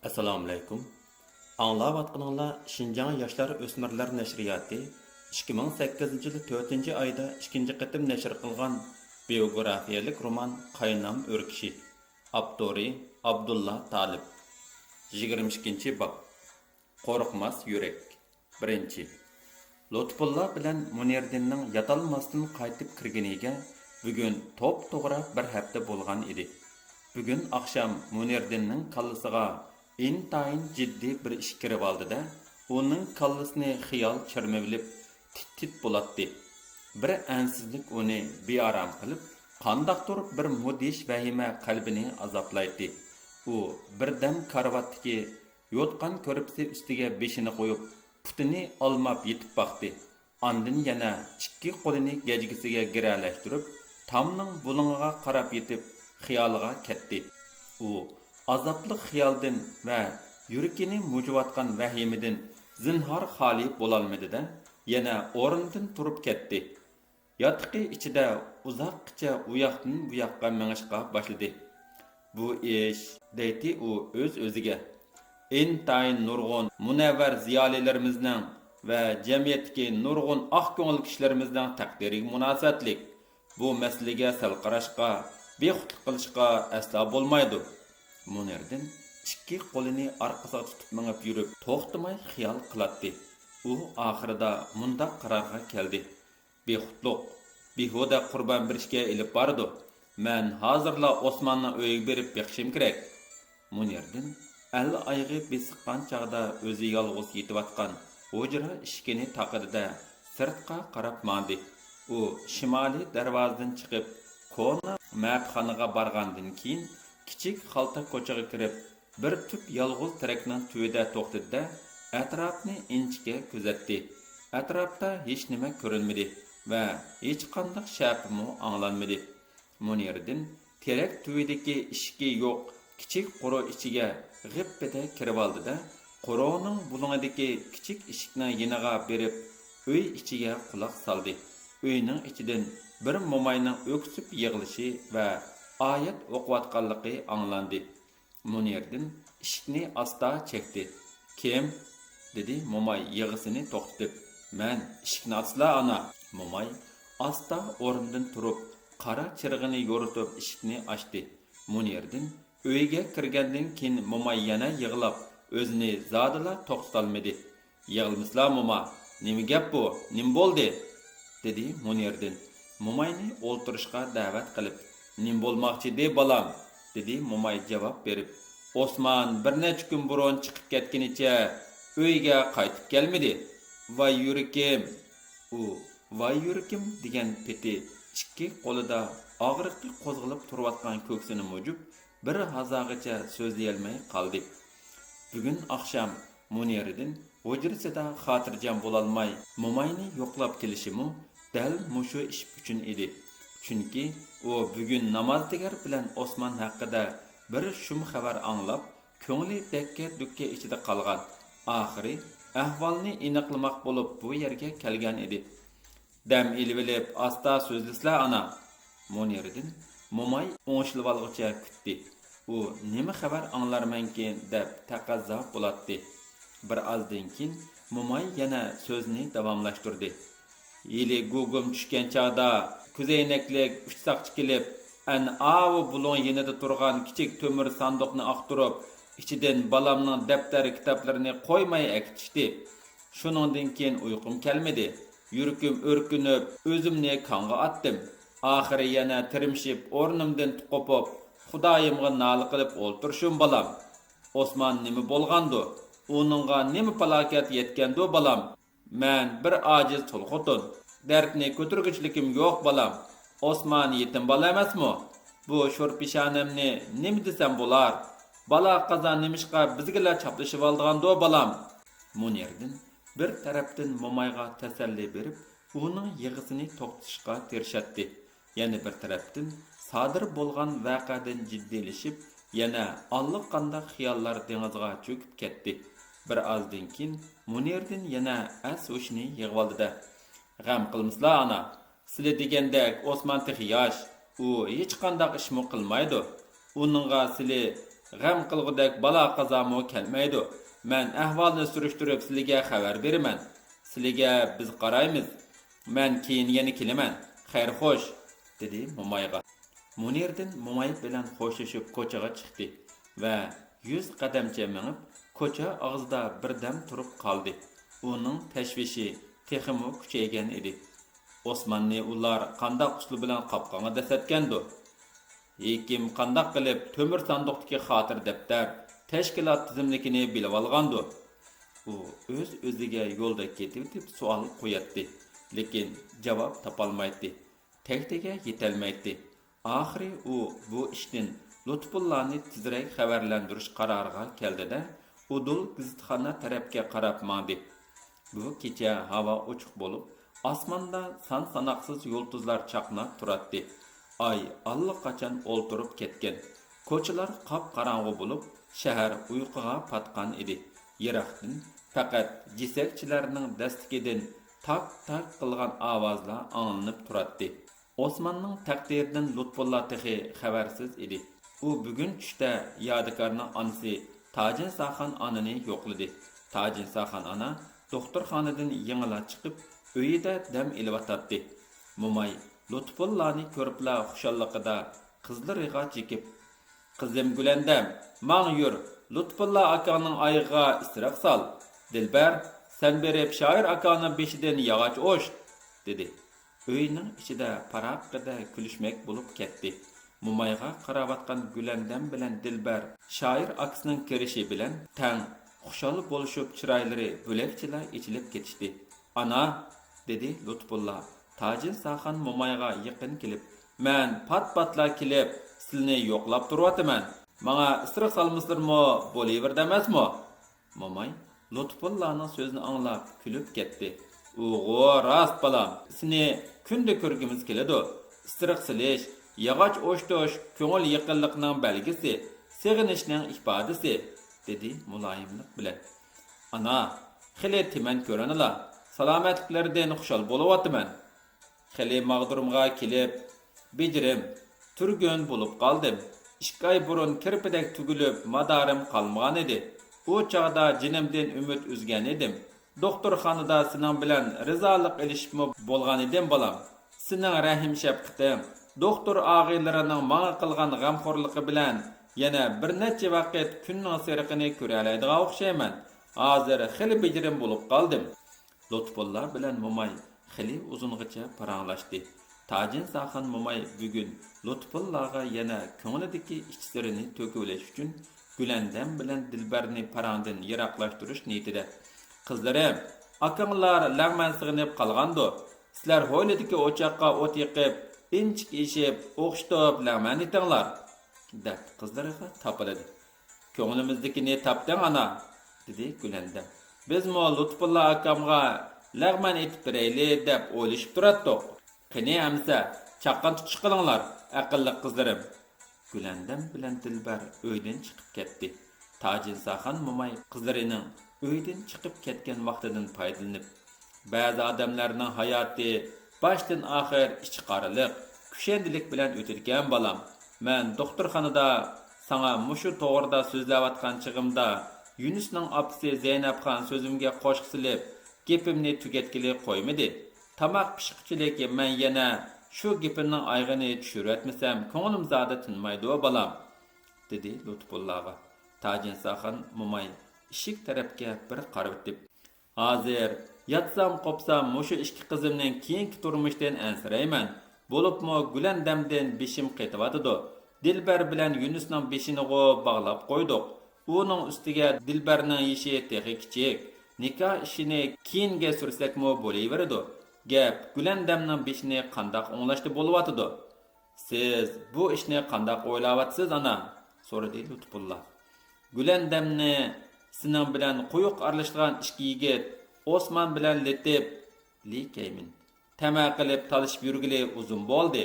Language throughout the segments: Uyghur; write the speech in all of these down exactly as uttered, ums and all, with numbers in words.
ئەسسالامۇئەلەيكۇم. ئاڭلاۋاتقىنىڭلار شىنجاڭ ياشلار ئۆسمۈرلەر نەشرىياتى ئىككى مىڭ سەككىزىنچى يىل تۆتىنچى ئايدا ئىككىنچى قېتىم نەشر قىلغان بىيوگرافىيەلىك رومان قاينام ئۆركىشى. ئاپتورى ئابدۇللا تالىپ. يىگىرمە ئىككىنچى باب. قورقماس يۈرەك. بىرىنچى. لۇتپۇللا بىلەن مۇنىردىننىڭ ياتالماستىن قايتىپ كىرگىنىگە بۈگۈن توپتوغرا بىر ھەپتە بولغان ئىدى. بۈگۈن ئاخشام مۇنىردىننىڭ كاللىسىغا ئىنتايىن جىددىي بىر ئىش كىرىۋالدى-دە، ئۇنىڭ كاللىسىنى خىيال چىرمىۋېلىپ تىت-تىت بولاتتى. بىر ئەنسىزلىك ئۇنى بىئارام قىلىپ، قانداقتۇر بىر مۇدھىش ۋەھىمە قەلبىنى ئازابلايتتى. ئۇ بىردەم كارىۋاتتىكى يوتقان كۆرپىسى ئۈستىگە بېشىنى قويۇپ، پۇتىنى ئالماپ يېتىپ باقتى. ئاندىن يەنە ئىككى قولىنى گەجگىسىگە گىرەلەشتۈرۈپ، تامنىڭ بۇلۇڭىغا قاراپ يېتىپ، خىيالىغا كەتتى. ئۇ ئازابلىق خىيالدىن ۋە يۈرىكىنى مۇجۇۋاتقان ۋەھىمىدىن زىنھار خالىي بولالمىدى-دە، يەنە ئورنىدىن تۇرۇپ كەتتى. ياتىقى ئىچىدە ئۇزاققىچە ئۇياقتىن بۇياققا مېڭىشقا باشلىدى. بۇ ئىش، دەيتتى ئۇ ئۆز-ئۆزىگە، ئىنتايىن نۇرغۇن مۇنەۋۋەر زىيالىيلىرىمىزنىڭ ۋە جەمئىيەتتىكى نۇرغۇن ئاق كۆڭۈل كىشىلىرىمىزنىڭ تەقدىرىگە مۇناسىۋەتلىك. بۇ مەسىلىگە سەل قاراشقا، بىخۇدلۇق قىلىشقا ئەسلا بولمايدۇ. مۇنىردىن ئىككى قولىنى ئارقىسىغا تۇتۇپ مېڭىپ يۈرۈپ، توختىماي خىيال قىلاتتى. ئۇ ئاخىرىدا مۇنداق قارارغا كەلدى. بىخۇدلۇق، بىھۇدە قۇربان بېرىشكە ئېلىپ بارىدۇ. مەن ھازىرلا ئوسماننىڭ ئۆيىگە بېرىپ بېقىشىم كېرەك. مۇنىردىن ئەل ئايىغى بېسىققان چاغدا ئۆزى يالغۇز يېتىۋاتقان ھۇجرا ئىشىكىنى تاقىدى-دە، سىرتقا قاراپ ماڭدى. ئۇ شىمالىي دەرۋازىدىن چىقىپ، كونا مەپىخانىغا بارغاندىن كېيىن، كىچىك خالتا كوچىغا كىرىپ، بىر تۈپ يالغۇز تېرەكنىڭ تۈۋىدە توختىدى-دە، ئەتراپنى ئىنچىكە كۆزەتتى. ئەتراپتا ھېچنېمە كۆرۈنمىدى ۋە ھېچقانداق شەپىمۇ ئاڭلانمىدى. مۇنىردىن تېرەك تۈۋىدىكى ئىشىكى يوق كىچىك قورۇ ئىچىگە غىپپىدە كىرىۋالدى-دە، قورۇنىڭ بۇلۇڭىدىكى كىچىك ئىشىكنىڭ يېنىغا بېرىپ، ئۆي ئىچىگە قۇلاق سالدى. ئۆينىڭ ئىچىدىن بىر موماينىڭ ئۆكسۈپ يىغلىشى ۋە ئايەت ئوقۇۋاتقانلىقى ئاڭلاندى. مۇنىردىن ئىشىكنى ئاستا چەكتى. «كىم؟» دېدى موماي يىغىسىنى توختىتىپ. «مەن، ئىشىكنى ئاچسىلا، ئانا!» موماي ئاستا ئورنىدىن تۇرۇپ، قارا چىرىغىنى يورۇتۇپ ئىشىكنى ئاچتى. مۇنىردىن ئۆيگە كىرگەندىن كېيىن موماي يەنە يىغلاپ، ئۆزىنى زادىلا توختىتالمىدى. «يىغلىمىسىلا، موما! نېمە گەپ بۇ؟ نېمە بولدى؟» دېدى مۇنىردىن موماينى ئولتۇرۇشقا دەۋەت قىلىپ. «نېمە بولماقچى ئىدى، بالام؟» دېدى موماي جاۋاب بېرىپ. «ئوسمان بىر نەچچە كۈن بۇرۇن چىقىپ كەتكىنىچە ئۆيگە قايتىپ كەلمىدى. ۋاي يۈرىكىم!» ئۇ «ۋاي يۈرىكىم» دېگەن پېتى ئىككى قولىدا ئاغرىقى قوزغىلىپ تۇرۇۋاتقان كۆكسىنى مۇجۇپ، بىر ھازاغىچە سۆزلىيەلمەي قالدى. بۈگۈن ئاخشام مۇنىردىن ھۇجرىسىدا خاتىرجەم بولالماي، موماينى يوقلاپ كېلىشىمۇ دەل مۇشۇ ئىش ئۈچۈن ئىدى. چۈنكى ئۇ بۈگۈن نامازدىگەر بىلەن ئوسمان ھەققىدە بىر شۇم خەۋەر ئاڭلاپ، كۆڭلى دەككە-دۈككە ئىچىدە قالغان. ئاخىرى ئەھۋالنى ئېنىقلىماق بولۇپ بۇ يەرگە كەلگەن ئىدى. «دەم ئېلىۋېلىپ، ئاستا سۆزلىسىلە، ئانا!» مۇنىردىن موماي ئوڭشىلىۋالغۇچە كۈتتى. ئۇ نېمە خەۋەر ئاڭلارمەنكىن دەپ تەقەززا بولاتتى. بىر ئازدىن كېيىن موماي يەنە سۆزىنى داۋاملاشتۇردى. «ھېلى گۇگۇم چۈشكەن چاغدا كۆزەينەكلىك ئۈچ ساقچى كېلىپ، ئەنە ئاۋۇ بۇلۇڭ يېنىدا تۇرغان كىچىك تۆمۈر ساندۇقنى ئاختۇرۇپ، ئىچىدىن بالامنىڭ دەپتەر-كىتابلىرىنى قويماي ئەكېتىشتى. شۇنىڭدىن كېيىن ئۇيقۇم كەلمىدى. يۈرىكىم ئۆركۈنۈپ، ئۆزۈمنى كاڭغا ئاتتىم. ئاخىرى يەنە تىرمىشىپ ئورنۇمدىن قوپۇپ، خۇدايىمغا نالە قىلىپ ئولتۇرۇشۇم، بالام. ئوسمان نېمە بولغاندۇ؟ ئۇنىڭغا نېمە پالاكەت يەتكەندۇ، بالام؟ مەن بىر ئاجىز تۇل خوتۇن. دەردنى كۆتۈرگۈچىلىكىم يوق، بالام. ئوسمان يېتىم بالا ئەمەسمۇ؟ بۇ شور پېشانەمنى نېمە دېسەم بولار؟ بالا قازا نېمىشقا بىزگىلا چاپلىشىۋالىدىغاندۇ، بالام؟» مۇنىردىن بىر تەرەپتىن مومايغا تەسەللى بېرىپ، ئۇنىڭ يىغىسىنى توختىتىشقا تىرىشاتتى. يەنە بىر تەرەپتىن سادىر بولغان ۋەقەدىن جىددىيلىشىپ، يەنە ئاللىقانداق خىياللار دېڭىزىغا چۆكۈپ كەتتى. بىر ئازدىن كېيىن مۇنىردىن يەنە ئەس-ھوشىنى يىغىۋالدى-دە، «غەم قىلمىسىلا، ئانا. سىلى دېگەندەك ئوسمان تېخى ياش. ئۇ ھېچقانداق ئىشمۇ قىلمايدۇ. ئۇنىڭغا سىلى غەم قىلغۇدەك بالا-قازامۇ كەلمەيدۇ. مەن ئەھۋالنى سۈرۈشتۈرۈپ سىلىگە خەۋەر بېرىمەن. سىلىگە بىز قارايمىز. مەن كېيىن يەنە كېلىمەن. خەير خوش، دېدى مومايغا. مۇنىردىن موماي بىلەن خوشلىشىپ كوچىغا چىقتى ۋە يۈز قەدەمچە مېڭىپ، كوچا ئاغزىدا بىردەم تۇرۇپ قالدى. ئۇنىڭ تەشۋىشى تېخىمۇ كۈچەيگەن ئىدى. ئوسماننى ئۇلار قانداق ئۇسۇل بىلەن قاپقانغا دەسسەتكەندۇ؟ ھېكىم قانداق قىلىپ تۆمۈر ساندۇقتىكى خاتىرە دەپتەر، تەشكىلات تىزىملىكىنى بىلىۋالغاندۇ؟ ئۇ ئۆز-ئۆزىگە يولدا كېتىۋېتىپ سوئال قوياتتى، لېكىن جاۋاب تاپالمايتتى. تەكتىگە يېتەلمەيتتى. ئاخىرى ئۇ بۇ ئىشتىن لۇتپۇللانى تېزرەك خەۋەرلەندۈرۈش قارارىغا كەلدى-دە، ئۇدۇل گېزىتخانا تەرەپكە قاراپ ماڭدى. بۇ كېچە ھاۋا ئوچۇق بولۇپ، ئاسماندا سان-ساناقسىز يۇلتۇزلار چاقناپ تۇراتتى. ئاي ئاللىقاچان ئولتۇرۇپ كەتكەن. كوچىلار قاپقاراڭغۇ بولۇپ، شەھەر ئۇيقۇغا پاتقان ئىدى. يىراقتىن پەقەت جېسەكچىلەرنىڭ دەستىكىدىن تاك-تاك قىلغان ئاۋازلا ئاڭلىنىپ تۇراتتى. ئوسماننىڭ تەقدىرىدىن لۇتپۇللا تېخى خەۋەرسىز ئىدى. ئۇ بۈگۈن چۈشتە يادىكارنىڭ ئانىسى تاجىنساخان ئانىنى يوقلىدى. تاجىنساخان ئانا دوختۇرخانىدىن يېڭىلا چىقىپ، ئۆيىدە دەم ئېلىۋاتاتتى. موماي لۇتپۇللانى كۆرۈپلا خۇشاللىقىدا قىزلىرىغا چېكىپ، «قىزىم گۈلەندەم، ماڭ يۈر، لۇتپۇللا ئاكاڭنىڭ ئايىغىغا ئىسرىق سال. دىلبەر، سەن بېرىپ شائىر ئاكاڭنىڭ بېشىدىن ياغاچ ئوشت!» دېدى. ئۆينىڭ ئىچىدە پاراققىدە كۈلۈشمەك بولۇپ كەتتى. مومايغا قاراۋاتقان گۈلەندەم بىلەن دىلبەر شائىر ئاكىسىنىڭ كىرىشى بىلەن تەڭ خۇشال بولۇشۇپ، چىرايلىرى بۆلەكچىلا ئېچىلىپ كېتىشتى. «ئانا!» دېدى لۇتپۇللا تاجىنساخان مومايغا يېقىن كېلىپ، «مەن پات-پاتلا كېلىپ، سىلىنى يوقلاپ تۇرۇۋاتىمەن. ماڭا ئىسرىق سالمىسىلىرمۇ بولۇۋېرىدۇ ئەمەسمۇ؟» موماي لۇتپۇللانىڭ سۆزىنى ئاڭلاپ كۈلۈپ كەتتى. «ئۇغۇ، راست بالام، سېنى كۈندە كۆرگۈمىز كېلىدۇ. ئىسرىق سېلىش، ياغاچ ئوشتۇش كۆڭۈل يېقىنلىقنىڭ بەلگىسى، سېغىنىشنىڭ ئىپادىسى»، دېدى مۇلايىملىق بىلەن. «ئانا، خېلى تېمەن كۆرۈنىلا، سالامەتلىكلىرىدىن خۇشال بولۇۋاتىمەن. خېلى ماغدۇرۇمغا كېلىپ، بېجىرىم، تۈرگۈن بولۇپ قالدىم. ئىككى ئاي بۇرۇن كىرپىدەك تۈگۈلۈپ، مادارىم قالمىغانىدى. ئۇ چاغدا جېنىمدىن ئۈمىد ئۈزگەنىدىم. دوختۇرخانىدا سېنىڭ بىلەن رىزالىق ئېلىشىپمۇ بولغانىدىم، بالام. سېنىڭ رەھىم-شەپقىتىڭ، دوختۇر ئاغىنىلىرىنىڭ ماڭا قىلغان غەمخورلۇقى بىلەن يەنە بىر نەچچە ۋاقىت كۈننىڭ سېرىقىنى كۆرەلەيدىغان ئوخشايمەن. ھازىر خېلى بېجىرىم بولۇپ قالدىم.» لۇتپۇللا بىلەن موماي خېلى ئۇزۇنغىچە پاراڭلاشتى. تاجىنساخان موماي بۈگۈن لۇتپۇللاغا يەنە كۆڭلىدىكى ئىچ سىرىنى تۆكۈۋېلىش ئۈچۈن گۈلەندەم بىلەن دىلبەرنى پاراڭدىن يىراقلاشتۇرۇش نىيىتىدە، «قىزلىرىم، ئاكاڭلار لەڭمەن سېغىنىپ قالغاندۇ؟ سىلەر ھويلىدىكى ئوچاققا ئوت يېقىپ، ئىنچىكە ئېشىپ، ئوخشىتىپ لەڭمەن ئېتىڭلار.» دەپ قىزلىرىغا تاپىلىدى. «كۆڭلىمىزدىكىنى تاپتىڭ، ئانا!» دېدى گۈلەندەم. «بىزمۇ لۇتپۇللا ئاكامغا لەغمەن ئېتىپ بېرەيلى دەپ ئويلىشىپ تۇراتتۇق. قېنى ئەمىسە، چاققان تۇتۇش قىلىڭلار، ئەقىللىق قىزلىرىم.» گۈلەندەم بىلەن دىلبەر ئۆيدىن چىقىپ كەتتى. تاجىنساخان موماي قىزلىرىنىڭ ئۆيدىن چىقىپ كەتكەن ۋاقتىدىن پايدىلىنىپ، بەزى ئادەملەرنىڭ ھاياتى باشتىن ئاخىر ئىچى قارىلىق، كۈشەندىلىك بىلەن ئۆتىدىكەن، بالام. مەن دوختۇرخانىدا ساڭا مۇشۇ توغرىدا سۆزلەۋاتقان چېغىمدا، يۈنۈسنىڭ ئاپىسى زەينەپخان سۆزۈمگە قوشۇق سېلىپ، گېپىمنى تۈگەتكىلى قويمىدى. تاماق پىشقۇچىلىك مەن يەنە شۇ گېپىمنىڭ ئايىغىنى چۈشۈرۈۋەتمىسەم، كۆڭلۈم زادى تىنمايدۇ، بالام، دېدى لۇتپۇللاغا. تاجىنساخان موماي ئىشىك تەرەپكە بىر قارىۋېتىپ، ھازىر ياتسام قوپسام مۇشۇ ئىككى قىزىمنىڭ كېيىنكى تۇرمۇشىدىن ئەنسىرەيمەن. بولۇپمۇ گۈلەندەمدىن بېشىم قېتىۋاتىدۇ. دىلبەر بىلەن يۈنۈسنىڭ بېشىنىغۇ باغلاپ قويدۇق. ئۇنىڭ ئۈستىگە دىلبەرنىڭ يېشى تېخى كىچىك. نىكاھ ئىشىنى كېيىنگە سۈرسەكمۇ بولۇۋېرىدۇ. گەپ گۈلەندەمنىڭ بېشىنى قانداق ئوڭلاشتا بولۇۋاتىدۇ. سىز بۇ ئىشنى قانداق ئويلاۋاتىسىز، ئانا؟ سورىدى لۇتپۇللا. گۈلەندەمنى سېنىڭ بىلەن قويۇق ئارىلىشىدىغان ئىككى يىگىت، ئوسمان بىلەن لېتىپ، لى كەيمىن، تەمە قىلىپ تالىشىپ يۈرگىلى ئۇزۇن بولدى.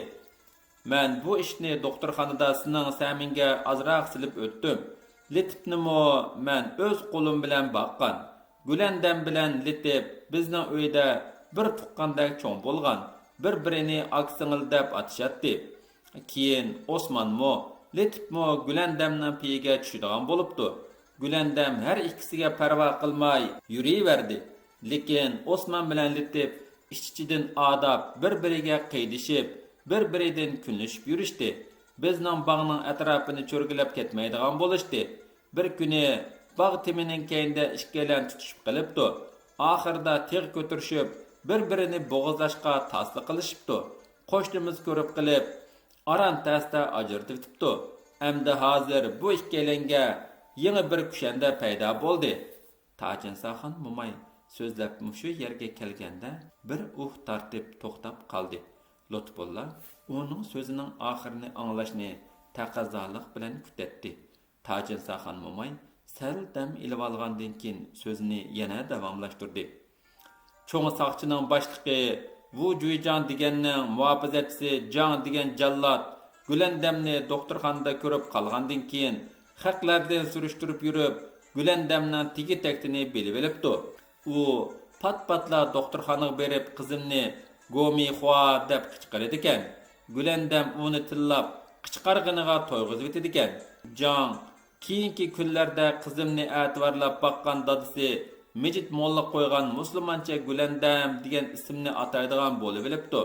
مەن بۇ ئىشنى دوختۇرخانىدا سېنىڭ سەمىڭگە ئازراق سېلىپ ئۆتتۈم. لېتىپنىمۇ مەن ئۆز قولۇم بىلەن باققان. گۈلەندەم بىلەن لېتىپ بىزنىڭ ئۆيدە بىر تۇغقاندەك چوڭ بولغان، بىر-بىرىنى ئاكا-سىڭىل دەپ ئاتىشاتتى. كېيىن ئوسمانمۇ لېتىپمۇ گۈلەندەمنىڭ پېيىگە چۈشىدىغان بولۇپتۇ. گۈلەندەم ھەر ئىككىسىگە پەرۋا قىلماي يۈرۈۋەردى. لېكىن ئوسمان بىلەن لېتىپ ئىچ-ئىچىدىن ئاداپ، بىر-بىرىگە قېيىدىشىپ، بىر-بىرىدىن كۈنلىشىپ يۈرۈشتى. بىزنىڭ باغنىڭ ئەتراپىنى چۆرگىلەپ كەتمەيدىغان بولۇشتى. بىر كۈنى باغ تېمىنىڭ كەينىدە ئىككىيلەن تۇتۇشۇپ قېلىپتۇ. ئاخىرىدا تىغ كۆتۈرۈشۈپ، بىر-بىرىنى بوغۇزلاشقا تاسلا قىلىشىپتۇ. قوشنىمىز كۆرۈپ قېلىپ، ئاران تەستە ئاجرىتىۋېتىپتۇ. ئەمدى ھازىر بۇ ئىككىيلەنگە يېڭى بىر كۈشەندە پەيدا بولدى. تاجىنساخان موماي سۆزلەپ مۇشۇ يەرگە كەلگەندە، بىر ئۇھ تارتىپ توختاپ قالدى. لۇتپۇللا ئۇنىڭ سۆزىنىڭ ئاخىرىنى ئاڭلاشنى تەقەززالىق بىلەن كۈتەتتى. تاجىنساخان موماي سەل دەم ئېلىۋالغاندىن كېيىن سۆزىنى يەنە داۋاملاشتۇردى. چوڭ ساقچىنىڭ باشلىقى ۋۇ جۇيجاڭ دېگەننىڭ مۇھاپىزەتچىسى جاڭ دېگەن جاللات گۈلەندەمنى دوختۇرخانىدا كۆرۈپ قالغاندىن كېيىن، خەقلەردىن سۈرۈشتۈرۈپ يۈرۈپ، گۈلەندەمنىڭ تېگى-تەكتىنى بىلىۋېلىپتۇ. ئۇ پات-پاتلا دوختۇرخانىغا بېرىپ، قىزىمنى گومىخۇا دەپ قىچقىرىدىكەن. گۈلەندەم ئۇنى تىللاپ، قىچقارغىنىغا تويغۇزۇۋېتىدىكەن. جاڭ كېيىنكى كۈنلەردە قىزىمنى ئەتىۋارلاپ باققان دادىسى مىجىت موللا قويغان مۇسۇلمانچە گۈلەندەم دېگەن ئىسىمنى ئاتايدىغان بولۇۋېلىپتۇ.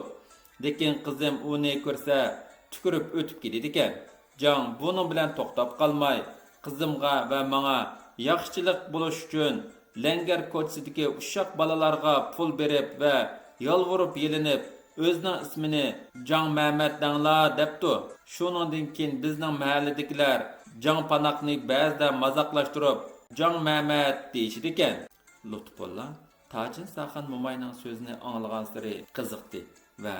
لېكىن قىزىم ئۇنى كۆرسە، تۈكۈرۈپ ئۆتۈپ كېتىدىكەن. جاڭ بۇنىڭ بىلەن توختاپ قالماي، قىزىمغا ۋە ماڭا ياخشىچىلىق بولۇش ئۈچۈن، لەڭگەر كوچىسىدىكى ئۇششاق بالىلارغا پۇل بېرىپ ۋە يالۋۇرۇپ-يېلىنىپ، ئۆزىنىڭ ئىسمىنى جاڭ مەمەت دەڭلار دەپتۇ. شۇنىڭدىن كېيىن بىزنىڭ مەھەللىدىكىلەر جاڭ پاناقنى بەزىدە مازاقلاشتۇرۇپ، جاڭ مەمەت دېيىشىدىكەن. لۇتپۇللا تاجىنساخان موماينىڭ سۆزىنى ئاڭلىغانسېرى قىزىقتى ۋە،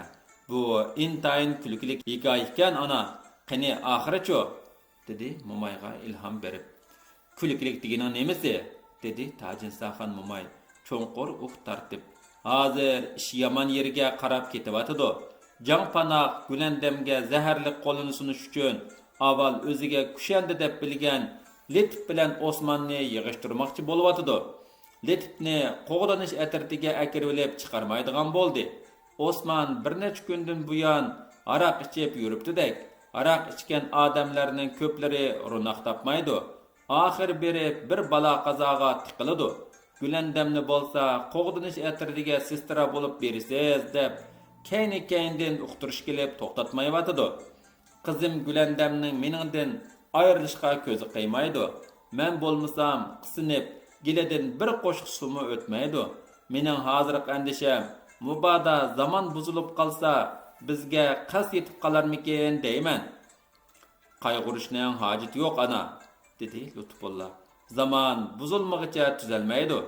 بۇ ئىنتايىن كۈلكىلىك ھېكايە ئىكەن، ئانا، قېنى، ئاخىرىچۇ؟ دېدى مومايغا ئىلھام بېرىپ. كۈلكىلىك دېگىنىڭ نېمىسى؟ دېدى تاجىنساخان موماي چوڭقۇر ئۇھ تارتىپ. ھازىر ئىش يامان يېرىگە قاراپ كېتىۋاتىدۇ. جاڭ پاناق گۈلەندەمگە زەھەرلىك قولىنى سۇنۇش ئۈچۈن ئاۋۋال ئۆزىگە كۈشەندە دەپ بىلگەن لېتىپ بىلەن ئوسماننى يىغىشتۇرماقچى بولۇۋاتىدۇ. لېتىپنى قوغدىنىش ئەترىتىگە ئەكىرىۋېلىپ چىقارمايدىغان بولدى. ئوسمان بىر نەچچە كۈندىن بۇيان ھاراق ئىچىپ يۈرۈپتىدەك. ھاراق ئىچكەن ئادەملەرنىڭ كۆپلىرى روناق تاپمايدۇ. ئاخىرى بېرىپ بىر بالا-قازاغا تىقىلىدۇ. گۈلەندەمنى بولسا قوغدىنىش ئەترىتىگە سېسترا بولۇپ بېرىسىز دەپ، كەينى-كەينىدىن ئۇقتۇرۇش كېلىپ توختاتمايۋاتىدۇ. قىزىم گۈلەندەمنىڭ مېنىڭدىن ئايرىلىشقا كۆزى قىيمايدۇ. مەن بولمىسام، قىسىنىپ، گىلىدىن بىر قوشۇق سۇمۇ ئۆتمەيدۇ. مېنىڭ ھازىرقى ئەندىشەم، مۇبادا زامان بۇزۇلۇپ قالسا، بىزگە قەست يېتىپ قالارمىكىن دەيمەن. قايغۇرۇشنىڭ ھاجىتى يوق، ئانا، دېدى لۇتپۇللا. زامان بۇزۇلمىغىچە تۈزەلمەيدۇ.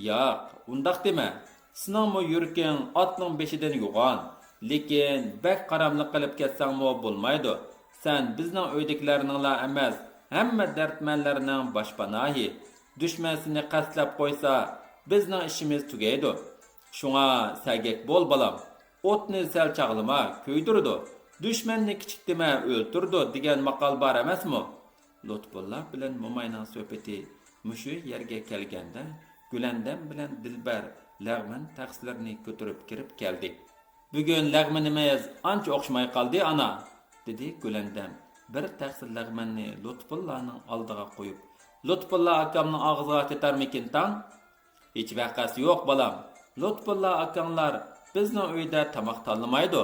ياق، ئۇنداق دېمە. سېنىڭمۇ يۈرىكىڭ ئاتنىڭ بېشىدىن يوغان. لېكىن بەك قاراملىق قىلىپ كەتسەڭمۇ بولمايدۇ. سەن بىزنىڭ ئۆيدىكىلەرنىڭلا ئەمەس، ھەممە دەردمەنلەرنىڭ باشپاناھى. دۈشمەن سېنى قەستلەپ قويسا، بىزنىڭ ئىشىمىز تۈگەيدۇ. شۇڭا سەگەك بول، بالام. ئوتنى سەل چاغلىما، كۆيدۈرىدۇ. دۈشمەننى كىچىك دېمە، ئۆلتۈرىدۇ، دېگەن ماقال بار ئەمەسمۇ؟ لۇتپۇللا بىلەن موماينىڭ سۆھبىتى مۇشۇ يەرگە كەلگەندە، گۈلەندەم بىلەن دىلبەر لەغمەن تەخسىلىرىنى كۆتۈرۈپ كىرىپ كەلدى. بۈگۈن لەغمىنىمىز ئانچە ئوخشىماي قالدى، ئانا، دېدى گۈلەندەم بىر تەخسە لەغمەننى لۇتپۇللانىڭ ئالدىغا قويۇپ. لۇتپۇللا ئاكامنىڭ ئاغزىغا تېتەرمىكىن تاڭ؟ ھېچ ۋەقەسى يوق، بالام. لۇتپۇللا ئاكاڭلار بىزنىڭ ئۆيدە تاماق تاللىمايدۇ.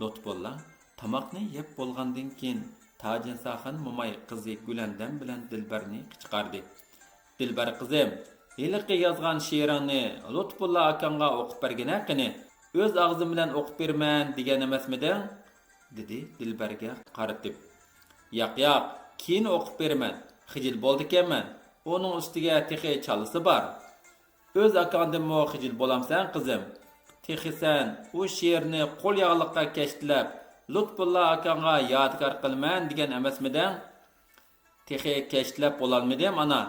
لۇتپۇللا تاماقنى يەپ بولغاندىن كېيىن، تاجىنساخان موماي قىزى گۈلەندەم بىلەن دىلبەرنى قىچقاردى. دىلبەر قىزىم، ھېلىقى يازغان شېئىرىڭنى لۇتپۇللا ئاكاڭغا ئوقۇپ بەرگىنە قېنى. ئۆز ئاغزىم بىلەن ئوقۇپ بېرىمەن دېگەن ئەمەسمىدىڭ؟ دېدى دىلبەرگە قارىتىپ. ياق، ياق، كېيىن ئوقۇپ بېرىمەن. خىجىل بولىدىكەنمەن. ئۇنىڭ ئۈستىگە تېخى چالىسى بار. ئۆز ئاكاڭدىنمۇ خىجىل بولامسەن، قىزىم؟ تېخى سەن ئۇ شېئىرنى قول ياغلىققا كەشتىلەپ، لۇتپۇللا ئاكاڭغا يادىكار قىلىمەن دېگەن ئەمەسمىدىڭ؟ تېخى كەشتىلەپ بولالمىدىم، ئانا.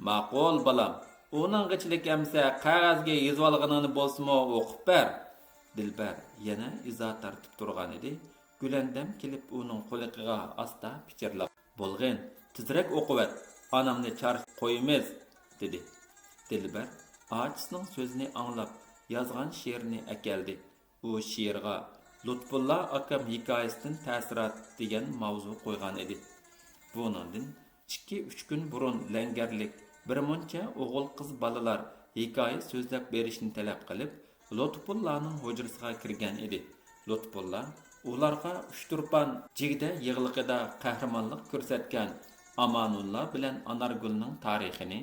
ماقۇل، بالام. ئۇنىڭغىچىلىك ئەمسە قەغەزگە يېزىۋالغىنىڭنى بولسىمۇ ئوقۇپ بەر. دىلبەر يەنە ئىزا تارتىپ تۇرغانىدى. گۈلەندەم كېلىپ ئۇنىڭ قۇلىقىغا ئاستا پىچىرلاپ، بولغىن، تېزرەك ئوقۇۋەت، ئانامنى چارچىتىپ قويىمىز، دېدى. دىلبەر ئاچىسىنىڭ سۆزىنى ئاڭلاپ يازغان شېئىرنى ئەكەلدى. ئۇ شېئىرغا لۇتپۇللا ئاكام ھېكايىسىدىن تەسىرات دېگەن ماۋزۇ قويغان ئىدى. بۇنىڭدىن ئىككى، ئۈچ كۈن بۇرۇن لەڭگەرلىك بىر مۇنچە ئوغۇل-قىز بالىلار ھېكايە سۆزلەپ بېرىشنى تەلەپ قىلىپ، لۇتپۇللانىڭ ھۇجرىسىغا كىرگەن ئىدى. لۇتپۇللا ئۇلارغا ئۇچتۇرپان جىگدە يىغلىقىدا قەھرىمانلىق كۆرسەتكەن ئامانۇللا بىلەن ئانارگۈلنىڭ تارىخىنى،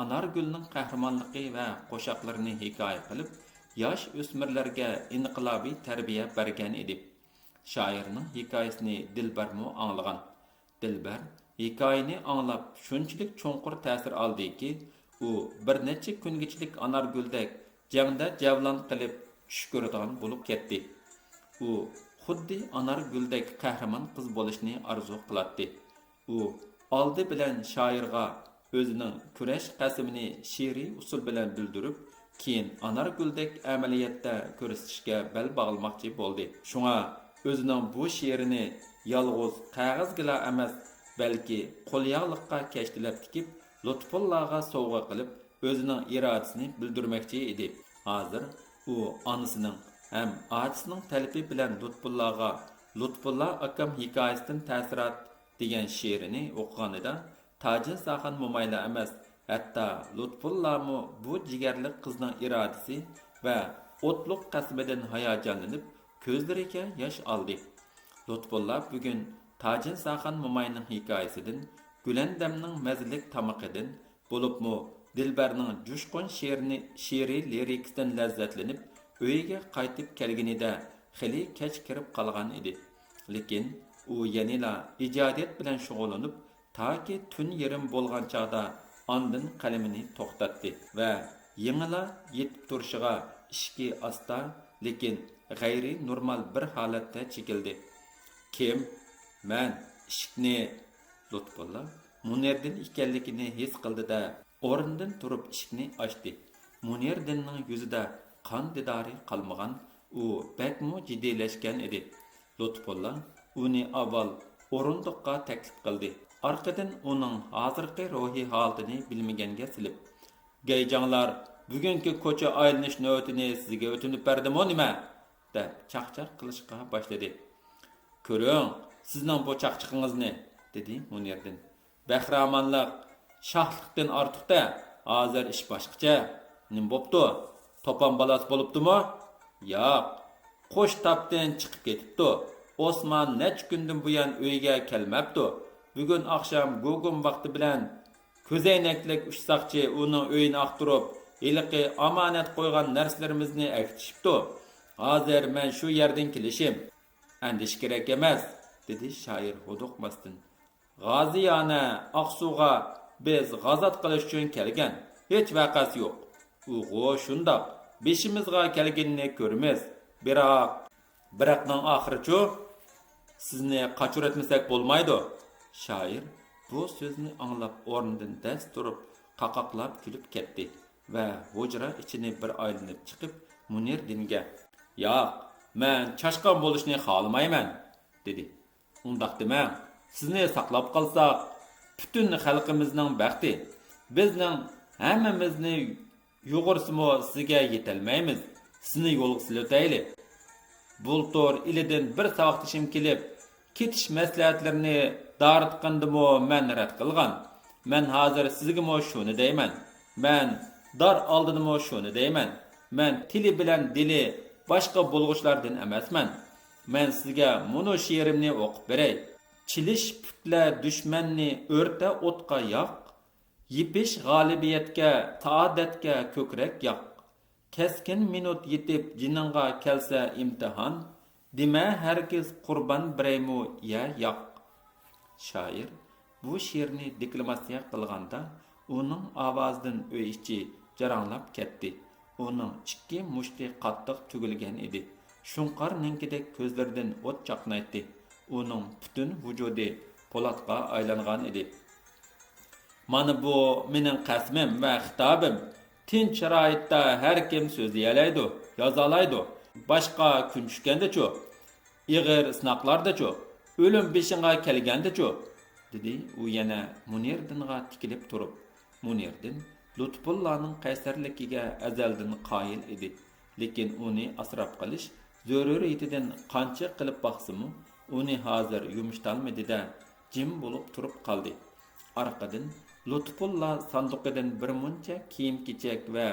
ئانارگۈلنىڭ قەھرىمانلىقى ۋە قوشاقلىرىنى ھېكايە قىلىپ، ياش ئۆسمۈرلەرگە ئىنقىلابىي تەربىيە بەرگەن ئىدى. شائىرنىڭ ھېكايىسىنى دىلبەرمۇ ئاڭلىغان. دىلبەر ھېكايىنى ئاڭلاپ شۇنچىلىك چوڭقۇر تەسىر ئالدىكى، ئۇ بىر نەچچە كۈنگىچىلىك ئانارگۈلدەك جەڭدە جەۋلان قىلىپ چۈش كۆرىدىغان بولۇپ كەتتى. ئۇ خۇددى ئانارگۈلدەك قەھرىمان قىز بولۇشنى ئارزۇ قىلاتتى. ئۇ ئالدى بىلەن شائىرغا ئۆزىنىڭ كۈرەش قەسىمىنى شېئىرىي ئۇسۇل بىلەن بىلدۈرۈپ، كېيىن ئانارگۈلدەك ئەمەلىيەتتە كۆرسىتىشكە بەل باغلىماقچى بولدى. شۇڭا ئۆزىنىڭ بۇ شېئىرىنى يالغۇز قەغەزگىلا ئەمەس، بەلكى قولياغلىققا كەشتىلەپ تىكىپ، لۇتپۇللاغا سوۋغا قىلىپ، ئۆزىنىڭ ئىرادىسىنى بىلدۈرمەكچى ئىدى. ھازىر ئۇ ئانىسىنىڭ ھەم ئاچىسىنىڭ تەلىپى بىلەن لۇتپۇللاغا لۇتپۇللا ئاكام ھېكايىسىدىن تەسىرات دېگەن شېئىرىنى ئوقۇغىنىدا، تاجىنساخان مومايلا ئەمەس، ھەتتا لۇتپۇللامۇ بۇ جىگەرلىك قىزنىڭ ئىرادىسى ۋە ئوتلۇق قەسىمىدىن ھاياجانلىنىپ، كۆزلىرىگە ياش ئالدى. لۇتپۇللا بۈگۈن تاجىنساخان موماينىڭ ھېكايىسىدىن، گۈلەندەمنىڭ مەززىلىك تامىقىدىن، بولۇپمۇ دىلبەرنىڭ جۇشقۇن شېئىرىنى، شېئىرىي لىرىكىسىدىن لەززەتلىنىپ، ئۆيىگە قايتىپ كەلگىنىدە خېلى كەچ كىرىپ قالغان ئىدى. لېكىن ئۇ يەنىلا ئىجادىيەت بىلەن شۇغۇللىنىپ، تاكى تۈن يېرىم بولغان چاغدا ئاندىن قەلىمىنى توختاتتى ۋە يېڭىلا يېتىپ تۇرۇشىغا ئىشىكى ئاستا، لېكىن غەيرىي نورمال بىر ھالەتتە چېكىلدى. «كىم؟» «مەن.» ئىشىكنى لۇتپۇللا مۇنىردىن ئىكەنلىكىنى ھېس قىلدى-دە، ئورنىدىن تۇرۇپ ئىشىكنى ئاچتى. مۇنىردىننىڭ يۈزىدە قان دىدارى قالمىغان، ئۇ بەكمۇ جىددىيلەشكەن ئىدى. لۇتپۇللا ئۇنى ئاۋۋال ئورۇندۇققا تەكلىپ قىلدى، ئارقىدىن ئۇنىڭ ھازىرقى روھىي ھالىتىنى بىلمىگەنگە سېلىپ، «گەيجاڭلار بۈگۈنكى كوچا ئايلىنىش نۆۋىتىنى سىزگە ئۆتۈنۈپ بەردىمۇ نېمە؟» دەپ چاقچاق قىلىشقا باشلىدى. «كۆرۈڭ، سىزنىڭ بۇ چاقچىقىڭىزنى!» دېدى مۇنىردىن. «بەخىرامانلىق شاھلىقتىن ئارتۇق-دە، ھازىر ئىش باشقىچە. نېمە بوپتۇ؟ توپان بالاسى بولۇپتۇمۇ؟» «ياق، قوش تاپتىن چىقىپ كېتىپتۇ. ئوسمان نەچچە كۈندىن بۇيان ئۆيگە كەلمەپتۇ. بۈگۈن ئاخشام گۇگۇم ۋاقتى بىلەن كۆزەينەكلىك ئۈچ ساقچى ئۇنىڭ ئۆيىنى ئاختۇرۇپ، ھېلىقى ئامانەت قويغان نەرسىلىرىمىزنى ئەكېتىشىپتۇ. ھازىر مەن شۇ يەردىن كېلىشىم.» «ئەندىشە كېرەك ئەمەس»، دېدى شائىر ھودۇقماستىن. «غازىيانە ئاقسۇغا بىز غازات قىلىش ئۈچۈن كەلگەن، ھېچ ۋەقەسى يوق. ئۇغۇ شۇنداق، بېشىمىزغا كەلگىنىنى كۆرىمىز. بىراق...» «بىراقنىڭ ئاخىرىچۇ؟ سىزنى قاچۇرۇۋەتمىسەك بولمايدۇ.» شائىر بۇ سۆزنى ئاڭلاپ ئورنىدىن دەس تۇرۇپ، قاقاقلاپ كۈلۈپ كەتتى ۋە ھۇجرا ئىچىنى بىر ئايلىنىپ چىقىپ، مۇنىردىنگە: «ياق، مەن چاشقان بولۇشنى خالىمايمەن.» دېدى. «ئۇنداق دېمەڭ، سىزنى ساقلاپ قالساق، پۈتۈن خەلقىمىزنىڭ بەختى، بىزنىڭ ھەممىمىزنى يۇغۇرسىمۇ سىزگە يېتەلمەيمىز، سىزنى يولغا سېلىۋېتەيلى. بۇلتۇر ئىلىدىن بىر ساۋاقدىشىم كېلىپ، كېتىش مەسلىھەتلىرىنى دارىتقىنىدىمۇ مەن رەت قىلغان. مەن ھازىر سىزگىمۇ شۇنى دەيمەن، مەن دار ئالدىدىمۇ شۇنى دەيمەن، مەن تىلى بىلەن دىلى باشقا بولغۇچىلاردىن ئەمەسمەن. مەن سىزگە مۇنۇ شېئىرىمنى ئوقۇپ بېرەي. چېلىش پۈتلە دۈشمەننى، ئۆرتە ئوتقا ياق، يېپىش غالىبىيەتكە، سائادەتكە كۆكرەك ياق. كەسكىن مىنۇت يېتىپ جېنىڭغا كەلسە ئىمتىھان، دېمە ھەرگىز قۇربان بېرەيمۇ يە ياق. شائىر بۇ شېئىرنى دېكلاماتسىيە قىلغاندا، ئۇنىڭ ئاۋازىدىن ئۆي ئىچى جاراڭلاپ كەتتى. ئۇنىڭ ئىككى مۇشتى قاتتىق تۈگۈلگەن ئىدى. شۇڭقار نىڭكىدەك كۆزلىرىدىن ئوت چاقنايتتى. ئۇنىڭ پۈتۈن ۋۇجۇدى پولاتقا ئايلانغان ئىدى. مانا بۇ مېنىڭ قەسىمىم ۋە خىتابىم. تىنچ شارائىتتا ھەر كىم سۆزلىيەلەيدۇ، يازالايدۇ. باشقا كۈن چۈشكەندىچۇ؟ ئېغىر سىناقلاردىچۇ؟ ئۆلۈم بېشىڭغا كەلگەندىچۇ؟ دېدى ئۇ يەنە مۇنىردىنغا تىكىلىپ تۇرۇپ. مۇنىردىن لۇتپۇللانىڭ قەيسەرلىكىگە ئەزەلدىن قايىل ئىدى، لېكىن ئۇنى ئاسراپ قېلىش زۆرۈرىيىتىدىن قانچە قىلىپ باقسىمۇ، ئۇنى ھازىر يۇمشىتالمىدى-دە، جىم بولۇپ تۇرۇپ قالدى. ئارقىدىن لۇتپۇللا ساندۇقىدىن بىر مۇنچە كىيىم-كېچەك ۋە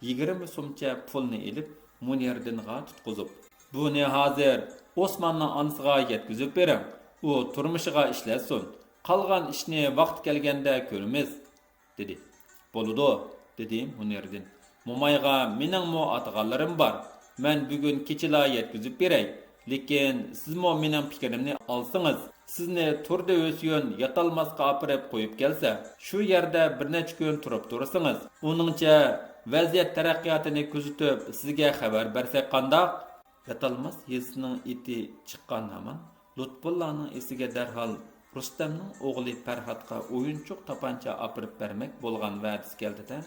يىگىرمە سومچە پۇلنى ئېلىپ، مۇنىردىنغا تۇتقۇزۇپ، «بۇنى ھازىر ئوسماننىڭ ئانىسىغا يەتكۈزۈپ بېرىڭ، ئۇ تۇرمۇشىغا ئىشلەتسۇن، قالغان ئىشنى ۋاقتى كەلگەندە كۆرىمىز» دېدى. «بولىدۇ» دېدى مۇنىردىن. «مومايغا مېنىڭمۇ ئاتىغانلىرىم بار. مەن بۈگۈن كېچىلا يەتكۈزۈپ بېرەي. لېكىن سىزمۇ مېنىڭ پىكرىمنى ئالسىڭىز، سىزنى تۇردى ھۆسيۈن ياتالماسقا ئاپىرىپ قويۇپ كەلسە، شۇ يەردە بىر نەچچە كۈن تۇرۇپ تۇرسىڭىز، ئۇنىڭچە ۋەزىيەت تەرەققىياتىنى كۆزىتىپ، سىزگە خەۋەر بەرسەك قانداق؟» ياتالماس يېزىسىنىڭ ئېتى چىققان ھامان لۇتپۇللانىڭ ئېسىگە دەرھال رۇستەمنىڭ ئوغلى پەرھاتقا ئويۇنچۇق تاپانچا ئاپىرىپ بەرمەك بولغان ۋەدىسى كەلدى-دە،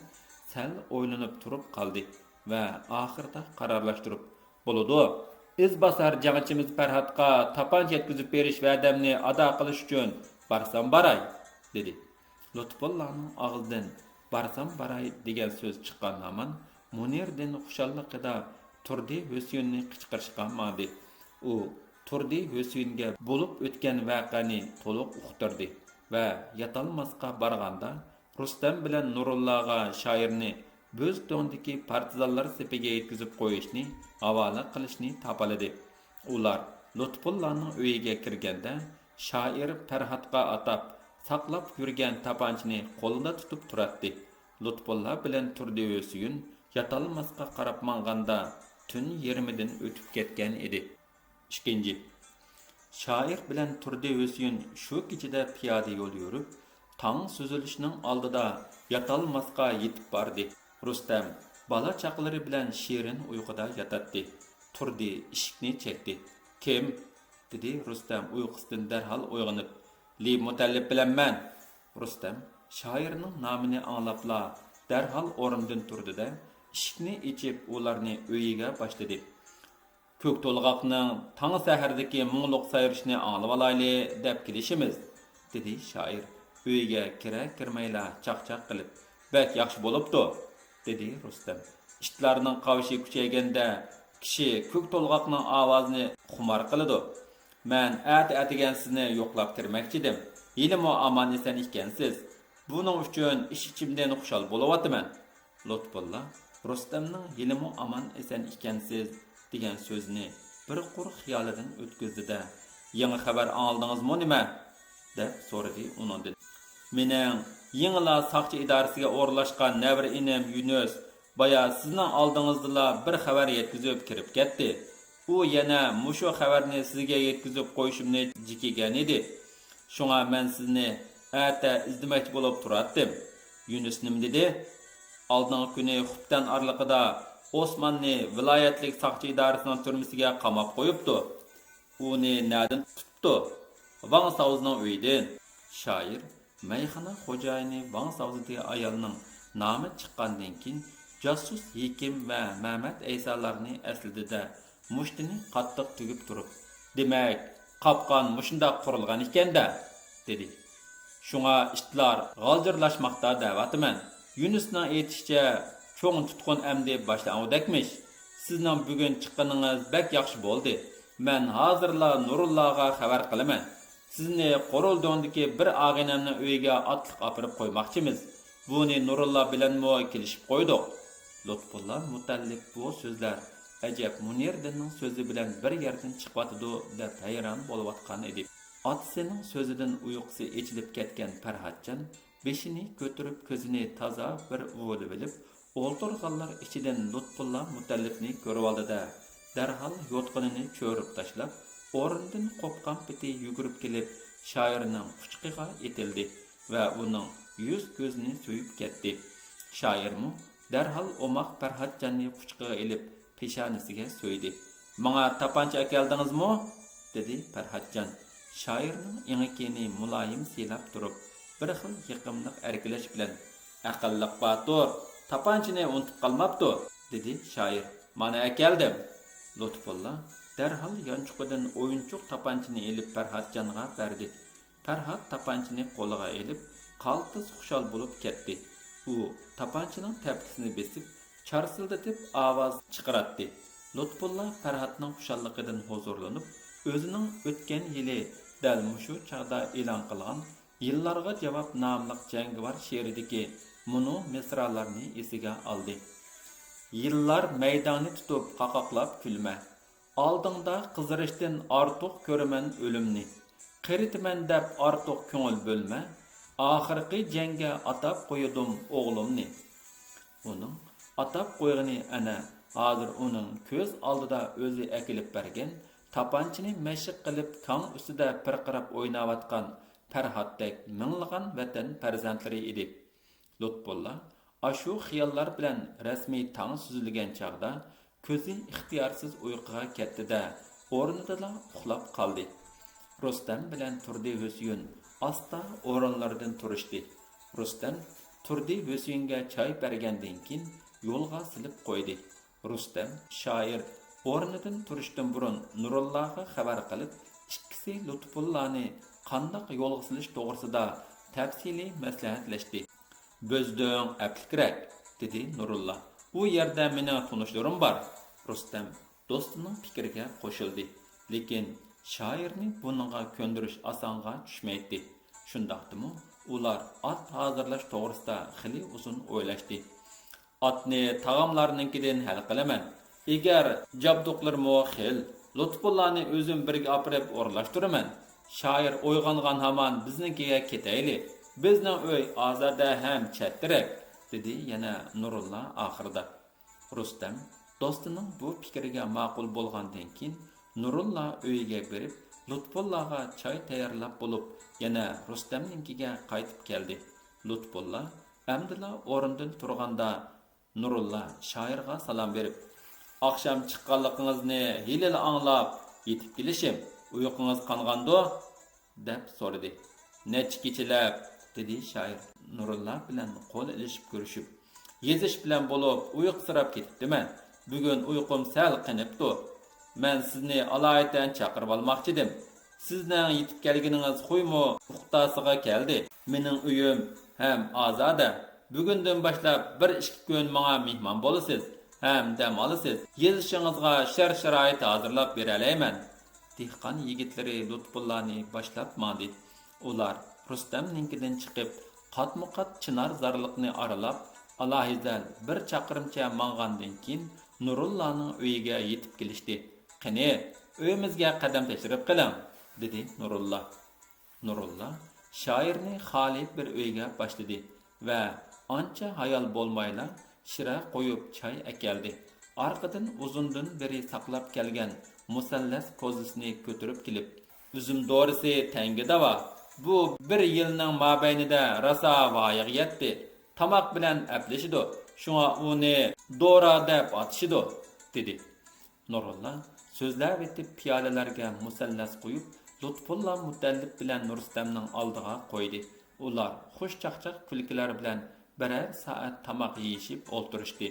سەل ئويلىنىپ تۇرۇپ قالدى ۋە ئاخىرىدا قارارلاشتۇرۇپ، «بولىدۇ، ئىزباسار جەڭچىمىز پەرھاتقا تاپانچا يەتكۈزۈپ بېرىش ۋەدەمنى ئادا قىلىش ئۈچۈن بارسام باراي» دېدى. لۇتپۇللانىڭ ئاغزىدىن «بارسام باراي» دېگەن سۆز چىققان ھامان، مۇنىردىن خۇشاللىقىدا تۇردى ھۆسيۈننى قىچقىرىشقا ماڭدى. ئۇ تۇردى ھۆسيۈنگە بولۇپ ئۆتكەن ۋەقەنى تولۇق ئۇقتۇردى ۋە ياتالماسقا بارغاندا، رۇستەم بىلەن نۇرۇللاغا شائىرنى بۆستوڭدىكى پارتىزانلار سېپىگە يەتكۈزۈپ قويۇشنى ھاۋالە قىلىشنى تاپىلىدى. ئۇلار لۇتپۇللانىڭ ئۆيىگە كىرگەندە، شائىر پەرھاتقا ئاتاپ ساقلاپ يۈرگەن تاپانچىنى قولىدا تۇتۇپ تۇراتتى. لۇتپۇللا بىلەن تۇردى ھۆسيۈن ياتالماسقا قاراپ ماڭغاندا، تۈن يېرىمىدىن ئۆتۈپ كەتكەن ئىدى. ئىككىنچى. شائىر بىلەن تۇردى ھۆسيۈن شۇ كېچىدە پىيادە يول يۈرۈپ، تاڭ سۈزۈلۈشنىڭ ئالدىدا ياتالماسقا يېتىپ باردى. رۇستەم بالا-چاقىلىرى بىلەن شېرىن ئۇيقۇدا ياتاتتى. تۇردى ئىشىكنى چەكتى. «كىم؟» دېدى رۇستەم ئۇيقۇسىدىن دەرھال ئويغىنىپ. «لى مۇتەللىپ بىلەن مەن.» رۇستەم شائىرنىڭ نامىنى ئاڭلاپلا دەرھال ئورنىدىن تۇردى-دە، ئىشىكنى ئېچىپ ئۇلارنى ئۆيىگە باشلىدى. «كۆك تولغاقنىڭ تاڭ سەھەردىكى مۇڭلۇق سايرىشىنى ئاڭلىۋالايلى دەپ كېلىشىمىز» دېدى شائىر ئۆيگە كىرەر-كىرمەيلا چاقچاق قىلىپ. «بەك ياخشى بولۇپتۇ» دېدى رۇستەم. «ئىتلارنىڭ قاۋىشى كۈچەيگەندە، كىشى كۆك تولغاقنىڭ ئاۋازىنى خۇمار قىلىدۇ. مەن ئەتە-ئەتىگەن سىزنى يوقلاپ كىرمەكچىدىم. ھېلىمۇ ئامان-ئېسەن ئىكەنسىز. بۇنىڭ ئۈچۈن ئىچ-ئىچىمدىن خۇشال بولۇۋاتىمەن.» لۇتپۇللا رۇستەمنىڭ «ھېلىمۇ ئامان-ئېسەن ئىكەنسىز» دېگەن سۆزىنى بىر قۇر خىيالىدىن ئۆتكۈزدى-دە، «يېڭى خەۋەر ئاڭلىدىڭىزمۇ نېمە؟» دەپ سورىدى ئۇنىڭدىن. «مېنىڭ يېڭىلا ساقچى ئىدارىسىگە ئورۇنلاشقان نەۋرە ئىنىم يۈنۈس بايا سىزنىڭ ئالدىڭىزدىلا بىر خەۋەر يەتكۈزۈپ كىرىپ كەتتى. ئۇ يەنە مۇشۇ خەۋەرنى سىزگە يەتكۈزۈپ قويۇشۇمنى جېكىگەن ئىدى. شۇڭا مەن سىزنى ئەتە ئىزدىمەكچى بولۇپ تۇراتتىم.» «يۈنۈس نېمە دېدى؟» «ئالدىنقى كۈنى خۇپتەن ئارىلىقىدا ئوسماننى ۋىلايەتلىك ساقچى ئىدارىسىنىڭ تۈرمىسىگە قاماپ قويۇپتۇ.» «ئۇنى نەدىن تۇتۇپتۇ؟» «ۋاڭ ساۋزىنىڭ ئۆيىدىن.» شائىر مەيخانا خوجايىنى ۋاڭ ساۋزى دېگەن ئايالنىڭ نامى چىققاندىن كېيىن، جاسۇس ھېكىم ۋە مەمەت ئەيسالارنى ئەسلىدى-دە، مۇشتىنى قاتتىق تۈگۈپ تۇرۇپ، «دېمەك، قاپقان مۇشۇنداق قۇرۇلغان ئىكەن-دە» دېدى. «شۇڭا ئىتلار غالجىرلاشماقتا دەۋاتىمەن. يۈنۈسنىڭ ئېيتىشىچە، چوڭ تۇتقۇن ئەمدى باشلانغۇدەكمىش. سىزنىڭ بۈگۈن چىققىنىڭىز بەك ياخشى بولدى. مەن ھازىرلا نۇرۇللاغا خەۋەر قىلىمەن. سىزنى قورۇلدۇڭدىكى بىر ئاغىنەمنىڭ ئۆيىگە ئاتلىق ئاپىرىپ قويماقچىمىز. بۇنى نۇرۇللا بىلەنمۇ كېلىشىپ قويدۇق.» لۇتپۇللا مۇتەللىپ بۇ سۆزلەر ئەجەب مۇنىردىننىڭ سۆزى بىلەن بىر يەردىن چىقىۋاتىدۇ دەپ ھەيران بولۇۋاتقان ئىدى. ئاتىسىنىڭ سۆزىدىن ئۇيقۇسى ئېچىلىپ كەتكەن پەرھاتجان بېشىنى كۆتۈرۈپ، كۆزىنى تازا بىر ئۇۋۇلىۋېلىپ، ئولتۇرغانلار ئىچىدىن لۇتپۇللا مۇتەللىپنى كۆرۈۋالدى-دە، دەرھال يوتقىنىنى چۆرۈپ تاشلاپ، ئورنىدىن قوپقان پېتى يۈگۈرۈپ كېلىپ، شائىرنىڭ قۇچىقىغا ئېتىلدى ۋە ئۇنىڭ يۈز-كۆزىنى سۆيۈپ كەتتى. شائىرمۇ دەرھال ئوماق پەرھاتجاننى قۇچىقىغا ئېلىپ، پېشانىسىگە سۆيدى. «ماڭا تاپانچا ئەكەلدىڭىزمۇ؟» دېدى پەرھاتجان شائىرنىڭ ئېڭىكىنى مۇلايىم سىيلاپ تۇرۇپ، بىر خىل يېقىملىق ئەركىلەش بىلەن. «ئەقىللىق باتۇر، تاپانچىنى ئۇنتۇپ قالماپتۇ» دېدى شائىر. «مانا ئەكەلدىم.» لۇتپۇللا دەرھال يانچۇقىدىن ئويۇنچۇق تاپانچىنى ئېلىپ پەرھاتجانغا بەردى. پەرھات تاپانچىنى قولىغا ئېلىپ، قالتىس خۇشال بولۇپ كەتتى. ئۇ تاپانچىنىڭ تەپكىسىنى بېسىپ، چارسىلدىتىپ ئاۋاز چىقىراتتى. لۇتپۇللا پەرھاتنىڭ خۇشاللىقىدىن ھۇزۇرلىنىپ، ئۆزىنىڭ ئۆتكەن يىلى دەل مۇشۇ چاغدا ئېلان قىلغان يىللارغا جاۋاب ناملىق جەڭگىۋار شېئىرىدىكى مۇنۇ مىسرالارنى ئېسىگە ئالدى. يىللار مەيداڭنى تۇتۇپ قاقاقلاپ كۈلمە. ئالدىڭدا قىزىرىشتىن ئارتۇق كۆرىمەن ئۆلۈمنى. قېرىتىمەن دەپ ئارتۇق كۆڭۈل بۆلمە. ئاخىرقى جەڭگە ئاتاپ قويدۇم ئوغلۇمنى. ئۇنىڭ ئاتاپ قويغىنى ئەنە ھازىر ئۇنىڭ كۆز ئالدىدا ئۆزى ئەكېلىپ بەرگەن، تاپانچىنى مەشىق قىلىپ كاڭ ئۈستىدە پىرقىراپ ئويناۋاتقان پەرھاتتەك مىڭلىغان ۋەتەن پەرزەنتلىرى ئىدى. لۇتپۇللا ئاشۇ خىياللار بىلەن رەسمىي تاڭ سۈزۈلگەن چاغدا كۆزى ئىختىيارسىز ئۇيقۇغا كەتتى-دە، ئورنىدىلا ئۇخلاپ قالدى. رۇستەم بىلەن تۇردى ھۈسيۈن ئاستا ئورۇنلىرىدىن تۇرۇشتى. رۇستەم تۇردى ھۈسيۈنگە چاي بەرگەندىن كېيىن يولغا سېلىپ قويدى. رۇستەم، شائىر ئورنىدىن تۇرۇشتىن بۇرۇن نۇرۇللاغا خەۋەر قىلىپ، ئىككىسى لۇتپۇللانى قانداق يولغا سېلىش توغرىسىدا تەپسىلىي مەسلىھەتلەشتى. بۆزدۈڭ ئەپلىكرەك، دېدى نۇرۇللا. ئۇ يەردە مېنىڭ تونۇشلىرىم بار. رۇستەم دوستىنىڭ پىكرىگە قوشۇلدى، لېكىن شائىرنى بۇنىڭغا كۆندۈرۈش ئاسانغا چۈشمەيتتى. شۇنداقتىمۇ ئۇلار ئات ھازىرلاش توغرىسىدا خېلى ئۇزۇن ئويلاشتى. ئاتنى تاغاملارنىڭكىدىن ھەل قىلىمەن. ئېگەر جابدۇقلىرىمۇ خېلى. لۇتپۇللانى ئۆزۈم بىرگە ئاپىرىپ ئورۇنلاشتۇرىمەن. شائىر ئويغانغان ھامان بىزنىڭكىگە كېتەيلى. بىزنىڭ ئۆي ئازادە ھەم چەتتىرەك، دېدى يەنە نۇرۇللا ئاخىرىدا. رۇستەم دوستىنىڭ بۇ پىكرىگە ماقۇل بولغاندىن كېيىن، نۇرۇللا ئۆيىگە بېرىپ، لۇتپۇللاغا چاي تەييارلاپ بولۇپ، يەنە رۇستەمنىڭكىگە قايتىپ كەلدى. لۇتپۇللا ئەمدىلا ئورنىدىن تۇرغاندا، نۇرۇللا شائىرغا سالام بېرىپ، «ئاخشام چىققانلىقىڭىزنى ھېلىلا ئاڭلاپ يېتىپ كېلىشىم، ئۇيقۇڭىز قانغاندۇ؟» دەپ سورىدى. «نەچچە كېچىلەپ؟» دېدى شائىر نۇرۇللا بىلەن قول ئېلىشىپ كۆرۈشۈپ. «يېزىش بىلەن بولۇپ ئۇيقۇسىراپ كېتىپتىمەن. بۈگۈن ئۇيقۇم سەل قېنىپتۇ. مەن سىزنى ئالايىتەن چاقىرىۋالماقچىدىم. سىزنىڭ يېتىپ كەلگىنىڭىز خۇيمۇ ئۇختاسىغا كەلدى. مېنىڭ ئۆيۈم ھەم ئازادە. بۈگۈندىن باشلاپ بىر ئىككى كۈن ماڭا مېھمان بولىسىز ھەم دەم ئالىسىز. يېزىشىڭىزغا شەرت-شارائىت ھازىرلاپ بېرەلەيمەن.» دېھقان يىگىتلىرى لۇتپۇللانى باشلاپ ماڭدى. ئۇلار رۇستەمنىڭكىدىن چىقىپ، قاتمۇقات چىنار زارلىقنى ئارىلاپ، ئالاھىدە بىر چاقىرىمچە ماڭغاندىن كېيىن، نۇرۇللانىڭ ئۆيىگە يېتىپ كېلىشتى. «قېنى، ئۆيىمىزگە قەدەم تەشرىپ قىلىڭ،» دېدى نۇرۇللا. نۇرۇللا شائىرنى خالىي بىر ئۆيگە باشلىدى ۋە ئانچە ھايال بولمايلا شىرە قويۇپ چاي ئەكەلدى. ئارقىدىن ئۇزۇندىن بېرى ساقلاپ كەلگەن مۇسەللەس كوزىسىنى كۆتۈرۈپ كېلىپ، «ئۈزۈم دورىسى تەڭگە داۋا. بۇ بىر يىلنىڭ مابەينىدە راسا ۋايىغا يەتتى. تاماق بىلەن ئەپلىشىدۇ. شۇڭا ئۇنى دورا دەپ ئاتىشىدۇ،» دېدى. نۇرۇللا سۆزلەۋېتىپ پىيالىلەرگە مۇسەللەس قۇيۇپ، لۇتپۇللا مۇتەللىپ بىلەن نۇرۇستەمنىڭ ئالدىغا قويدى. ئۇلار خۇش چاقچاق كۈلكىلەر بىلەن بىرەر سائەت تاماق يېيىشىپ ئولتۇرۇشتى.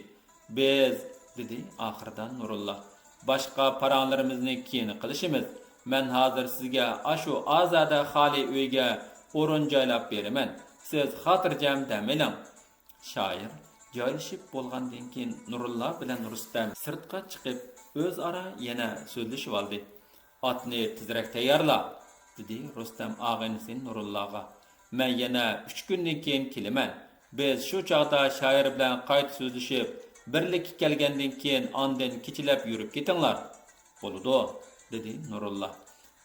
«بىز،» دېدى ئاخىرىدا نۇرۇللا، «باشقا پاراڭلىرىمىزنى كېيىن قىلىشىمىز. مەن ھازىر سىزگە ئاشۇ ئازادە خالىي ئۆيگە ئورۇن جايلاپ بېرىمەن. سىز خاتىرجەم دەم ئېلىڭ.» شائىر جايلىشىپ بولغاندىن كېيىن، نۇرۇللا بىلەن رۇستەم سىرتقا چىقىپ، ئۆزئارا يەنە سۆزلىشىۋالدى. «ئاتنى تېزرەك تەييارلا،» دېدى رۇستەم ئاغىنىسى نۇرۇللاغا. «مەن يەنە ئۈچ كۈندىن كېيىن كېلىمەن. بىز شۇ چاغدا شائىر بىلەن قايتا سۆزلىشىپ، بىرلىككە كەلگەندىن كېيىن، ئاندىن كېچىلەپ يۈرۈپ كېتىڭلار.» «بولىدۇ،» دېدى نۇرۇللا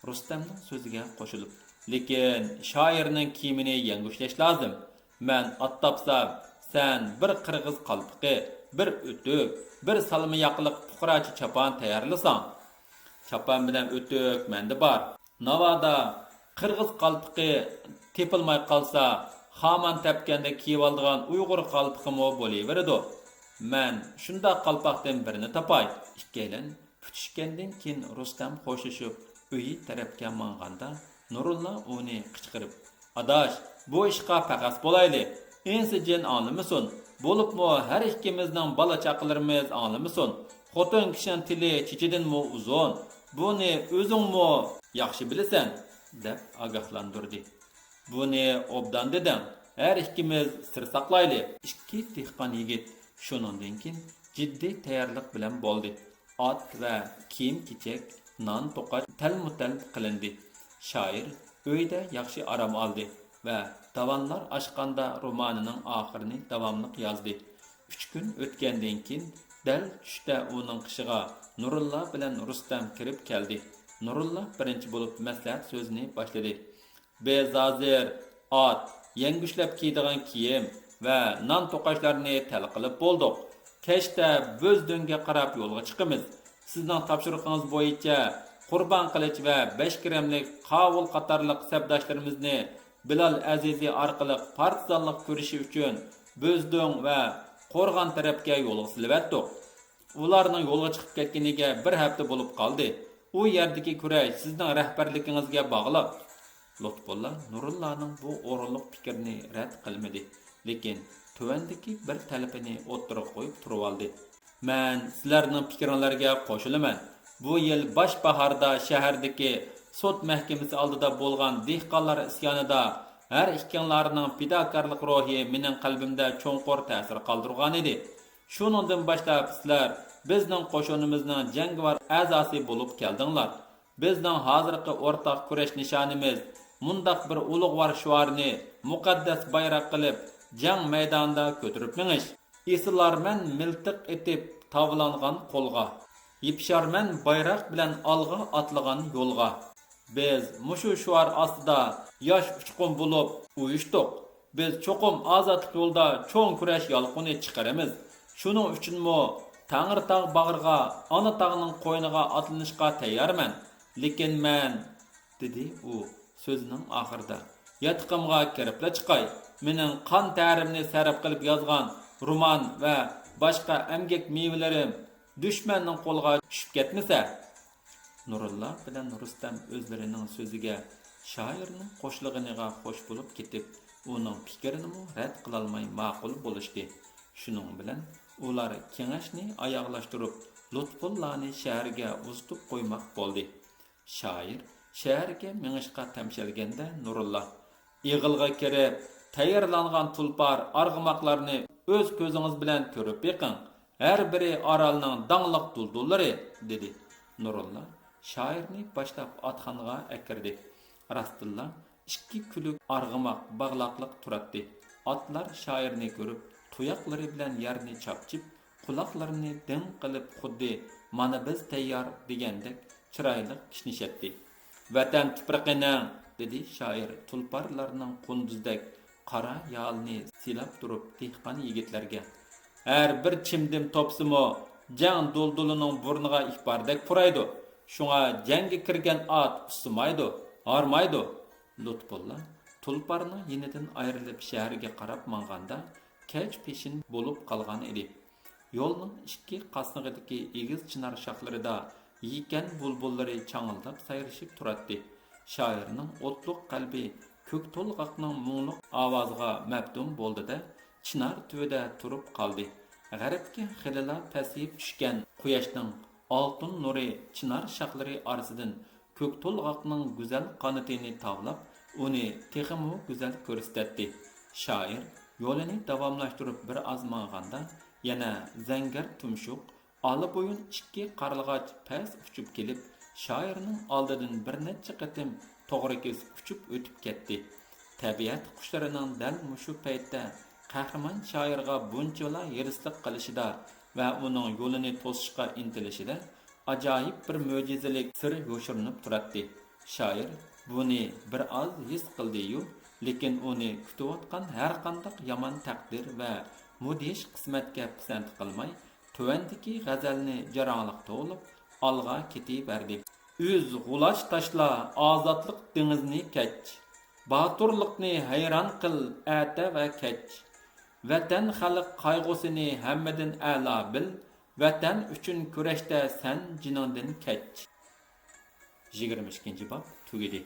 رۇستەمنىڭ سۆزىگە قوشۇلۇپ. «لېكىن شائىرنىڭ كىيىمىنى يەڭگۈشلەش لازىم. مەن ئات تاپسام، سەن بىر قىرغىز قالپىقى، بىر ئۆتۈك، بىر سالما ياقىلىق پۇقراچە چاپان تەييارلىساڭ.» «چاپان بىلەن ئۆتۈك مەندە بار. ناۋادا قىرغىز قالپىقى تېپىلماي قالسا، خامان تەپكەندە كىيىۋالىدىغان ئۇيغۇر قالپىقىمۇ بولۇۋېرىدۇ. مەن شۇنداق قالپاقتىن بىرنى تاپاي.» ئىككىيلەن پۈتۈشكەندىن كېيىن رۇستەم خوشلىشىپ ئۆيى تەرەپكە ماڭغاندا، نۇرۇللا ئۇنى قىچقىرىپ، «ئاداش، بۇ ئىشقا پەخەس بولايلى. ئىنسى جىن ئاڭلىمىسۇن. بولۇپمۇ ھەر ئىككىمىزنىڭ بالا-چاقىلىرىمىز ئاڭلىمىسۇن. خوتۇن كىشىنىڭ تىلى چېچىدىنمۇ ئۇزۇن. بۇنى ئۆزۈڭمۇ ياخشى بىلىسەن،» دەپ ئاگاھلاندۇردى. «بۇنى ئوبدان دېدىڭ. ھەر ئىككىمىز سىر ساقلايلى.» ئىككى دېھقان يىگىت شۇنىڭدىن كېيىن جىددىي تەييارلىق بىلەن بولدى. ئات ۋە كىيىم-كېچەك، نان-توقاچ تەلمۇ-تەل قىلىندى. شائىر ئۆيدە ياخشى ئارام ئالدى ۋە داۋانلار ئاشقاندا رومانىنىڭ ئاخىرىنى داۋاملىق يازدى. ئۈچ كۈن ئۆتكەندىن كېيىن، دەل چۈشتە ئۇنىڭ قېشىغا نۇرۇللا بىلەن رۇستەم كىرىپ كەلدى. نۇرۇللا بىرىنچى بولۇپ مەسلىھەت سۆزىنى باشلىدى. بىز ھازىر ئات، يەڭگۈشلەپ كىيىدىغان كىيىم ۋە نان توقاچلارنى تەل قىلىپ بولدۇق. كەچتە بۆزدۆڭگە قاراپ يولغا چىقىمىز. سىزنىڭ تاپشۇرۇقىڭىز بويىچە قۇربان قىلىچ ۋە بەش گىرەملىك قاۋۇل قاتارلىق سەپداشلىرىمىزنى بىلال ئەزىزى ئارقىلىق پارتىزانلىق كۈرىشى ئۈچۈن بۆزدۆڭ ۋە قورغان تەرەپكە يولغا سېلىۋەتتۇق. ئۇلارنىڭ يولغا چىقىپ كەتكىنىگە بىر ھەپتە بولۇپ قالدى. ئۇ يەردىكى كۈرەش سىزنىڭ رەھبەرلىكىڭىزگە باغلىق. لۇتپۇللا نۇرۇللانىڭ بۇ ئورۇنلۇق پىكرىنى رەت قىلمىدى، لېكىن تۆۋەندىكى بىر تەلىپىنى ئوتتۇرىغا قويۇپ تۇرۇۋالدى. مەن سىلەرنىڭ پىكرىڭلارگە قوشۇلىمەن. بۇ يىل باش باھاردا شەھەردىكى سوت مەھكىمىسى ئالدىدا بولغان دېھقانلار ئىسيانىدا ھەر ئىككىڭلارنىڭ پىداكارلىق روھى مېنىڭ قەلبىمدە چوڭقۇر تەسىر قالدۇرغانىدى. شۇنىڭدىن باشلاپ سىلەر بىزنىڭ قوشۇنىمىزنىڭ جەڭگىۋار ئەزاسى بولۇپ كەلدىڭلار. بىزنىڭ ھازىرقى ئورتاق كۈرەش نىشانىمىز مۇنداق بىر ئۇلۇغۋار شوئارنى مۇقەددەس بايراق قىلىپ جەڭ مەيدانىدا كۆتۈرۈپ مېڭىش. ئېسىلارمەن مىلتىق ئېتىپ تاۋلانغان قولغا، يېپىشارمەن بايراق بىلەن ئالغا ئاتلىغان يولغا. بىز مۇشۇ شوئار ئاستىدا ياش ئۇچقۇن بولۇپ ئۇيۇشتۇق. بىز چوقۇم ئازادلىق يولىدا چوڭ كۈرەش يالقۇنى چىقىرىمىز. شۇنىڭ ئۈچۈنمۇ تەڭرىتاغ باغرىغا، ئاناتاغنىڭ قوينىغا ئاتلىنىشقا تەييارمەن. لېكىن مەن، دېدى ئۇ سۆزىنىڭ ئاخىرىدا، ياتىقىمغا كىرىپلا چىقاي. مېنىڭ قان تەرىمنى سەرپ قىلىپ يازغان رومان ۋە باشقا ئەمگەك مېۋىلىرىم دۈشمەننىڭ قولىغا چۈشۈپ كەتمىسە. نۇرۇللا بىلەن رۇستەم ئۆزلىرىنىڭ سۆزىگە، شائىرنىڭ قوشۇلغىنىغا خوش بولۇپ كېتىپ، ئۇنىڭ پىكرىنىمۇ رەت قىلالماي ماقۇل بولۇشتى. شۇنىڭ بىلەن ئۇلار كېڭەشنى ئاياغلاشتۇرۇپ، لۇتپۇللانى شەھەرگە ئۇزىتىپ قويماق بولدى. شائىر شەھەرگە مېڭىشقا تەمشەلگەندە نۇرۇللا، ئېغىلغا كىرىپ تەييارلانغان تۇلپار ئارغىماقلارنى ئۆز كۆزىڭىز بىلەن كۆرۈپ بېقىڭ. ھەر بىرى ئارالنىڭ داڭلىق دۇلدۇللىرى، دېدى. نۇرۇللا شائىرنى باشلاپ ئاتخانىغا ئەكىردى. راستتىنلا ئىككى كۈلۈك ئارغىماق باغلاقلىق تۇراتتى. ئاتلار شائىرنى كۆرۈپ، تۇياقلىرى بىلەن يەرنى چاپچىپ، قۇلاقلىرىنى دىڭ قىلىپ، خۇددى «مانا بىز تەييار» دېگەندەك چىرايلىق كىشنىشەتتى. «ۋەتەن تۇپرىقىنىڭ» دېدى شائىر تۇلپارلارنىڭ قۇندۇزىدەك قارا يالىنى سىلاپ تۇرۇپ دېھقان يىگىتلەرگە. «ھەر بىر چىمدىم توپىسىمۇ جەڭ دۇلدۇلىنىڭ بۇرنىغا ئىپاردەك پۇرايدۇ. شۇڭا جەڭگە كىرگەن ئات ئۇسسىمايدۇ، ھارمايدۇ.» لۇتپۇللا تۇلپارنىڭ يېنىدىن ئايرىلىپ شەھەرگە قاراپ ماڭغاندا، كەچ پېشىن بولۇپ قالغان ئىدى. يولنىڭ ئىككى قاسنىقىدىكى ئېگىز چىنار شاخلىرىدا يېكەن بۇلبۇللىرى چاڭىلداپ سايرىشىپ تۇراتتى. شائىرنىڭ ئوتلۇق قەلبى كۆك تولغاقنىڭ مۇڭلۇق ئاۋازىغا مەپتۇن بولدى-دە، چىنار تۈۋىدە تۇرۇپ قالدى. غەربكە خېلىلا پەسىيىپ چۈشكەن قۇياشنىڭ ئالتۇن نۇرى چىنار شاخلىرى ئارىسىدىن كۆك تولغاقنىڭ گۈزەل قانىتىنى تاۋلاپ، ئۇنى تېخىمۇ گۈزەل كۆرسىتەتتى. شائىر يولىنى داۋاملاشتۇرۇپ بىر ئاز ماڭغاندا، يەنە زەڭگەر تۇمشۇق، ئالا بويۇن ئىككى قارلىغاچ پەس ئۇچۇپ كېلىپ، شائىرنىڭ ئالدىدىن بىر نەچچە قېتىم توغرا كېسىپ ئۇچۇپ ئۆتۈپ كەتتى. تەبىئەت قۇشلىرىنىڭ دەل مۇشۇ پەيتتە قەھرىمان شائىرغا بۇنچىۋالا ھېرىسلىق قىلىشىدا ۋە ئۇنىڭ يولىنى توسۇشقا ئىنتىلىشىدە ئاجايىپ بىر مۆجىزىلىك سىر يوشۇرۇنۇپ تۇراتتى. شائىر بۇنى بىر ئاز ھېس قىلدى-يۇ، لېكىن ئۇنى كۈتۈۋاتقان ھەرقانداق يامان تەقدىر ۋە مۇدھىش قىسمەتكە پىسەنت قىلماي، تۆۋەندىكى غەزەلنى جاراڭلىق توۋلاپ، ئالغا كېتىۋەردى. ئۈز غۇلاچ تاشلا ئازادلىق دېڭىزىنى كەچ. باتۇرلۇقنى ھەيران قىل ئەتە ۋە كەچ. ۋەتەن خەلق قايغۇسىنى ھەممىدىن ئەلا بىل، ۋەتەن ئۈچۈن كۈرەشتە سەن جېنىڭدىن كەچ. يىگىرمە ئىككىنچى باب تۈگىدى.